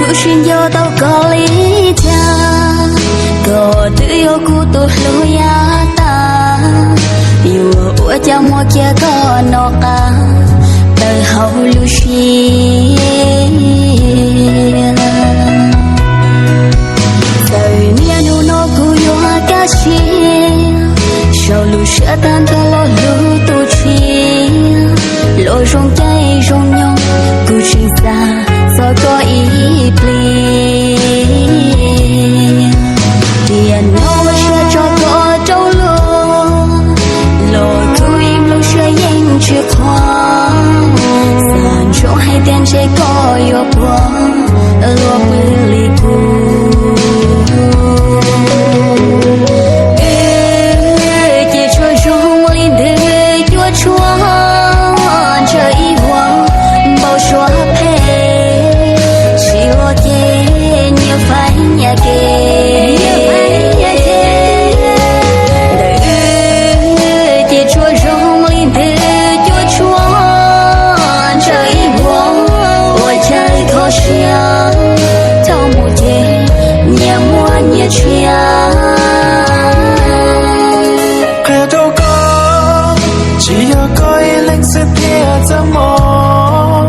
Kuv tsis nco tau koj li cas, koj twb yog kuv tus hlub yav tas. Yuav ua cas muab kiag koj nov qab tawm hauv lub siab. Txawm niaj hnub no kuv yuav kaj siab, saum lub siab tag nrho los hlub tus tshiab. Los zoo caij zoo nyoog kuv tseem xav txog koj ib pliag. Tiam no ua siab tso koj rau luag, los kuv ib nplooj siab yeej tsis qhuav. Xav ntsoov hais tias ntshe koj yuav puas luag pw li kuv. Ces tsuas zoo li ntws cuaj tshuam, ntshaw ib vuag npau suav phem, tsis los ces nyias faib nyias kev. Ntawm wb ces tsuas zoo li ntws cuaj tshuam, ntshaw ib vuag ua chaw kho siab, thaum mus ces nyias muaj nyias tsiaj. Qhia rau koj, tsis yog koj ib leeg xwb thiaj txawj mob,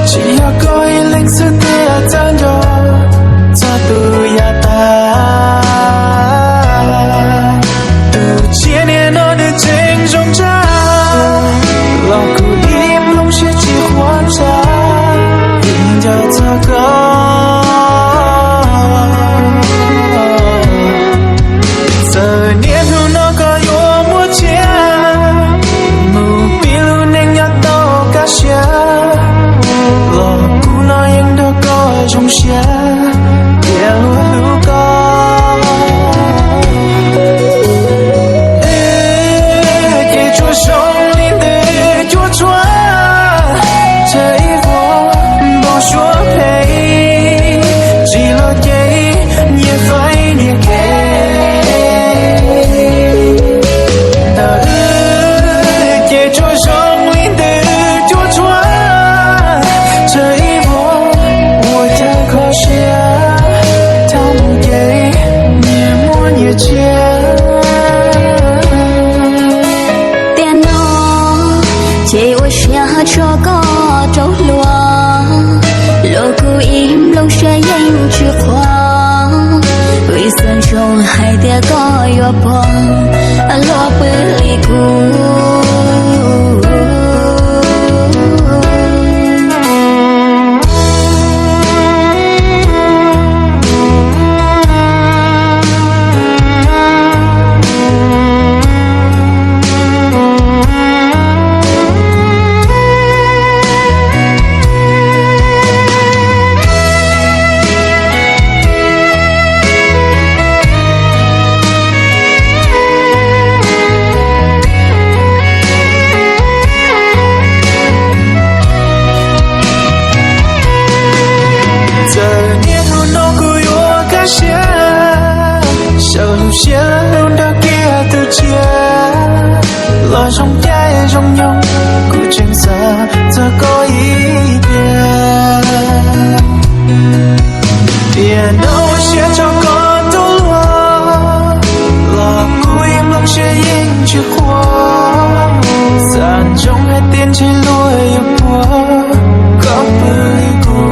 tsis yog koj ib leeg xwb thiaj txawj nco txog tus yav tas. Tus tshiab niaj hnub nws tseem zoo tshaj, los kuv ib nplooj siab tsis qhuav tshaj, vim nco txog koj. Txawm niaj hnub no koj yuav muaj tsiaj, mus pib lub neej nyob tau kaj siab, los kuv no yeej nrog koj zoo siab, thiab luag hlub koj. Ces tsuas zoo li ntws cuaj tshuam, ntshaw ib vuag npau suav phem, tsis los ces nyias faib nyias kev. Ntawm wb ces tsuas zoo li ntws cuaj tshuam, ntshaw ib vuag ua chaw kho siab, thaum mus ces nyias muaj nyias tsiaj. Tiam no ces ua siab tso koj rau luag, los kuv ib nplooj siab yeej tsis qhuav, vim xav ntsoov hais tias koj yuav puas luag pw li kuv. Txawm niaj hnub no kuv yuav kaj siab, saum lub siab hlub nrog kiag tus tshiab, los zoo caij zoo nyoog kuv tseem xav txog koj ib pliag. Tiam no ua siab tso koj rau luag, los kuv ib nplooj siab yeej tsis qhuav, xav ntsoov hais tias ntshe luag yuav puas koj pw li kuv.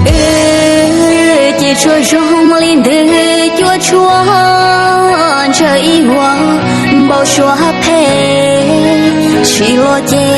Wb ces tsuas zoo li ntws cuaj tshuam, ntshaw ib vuag npau suav phem, tsis los ces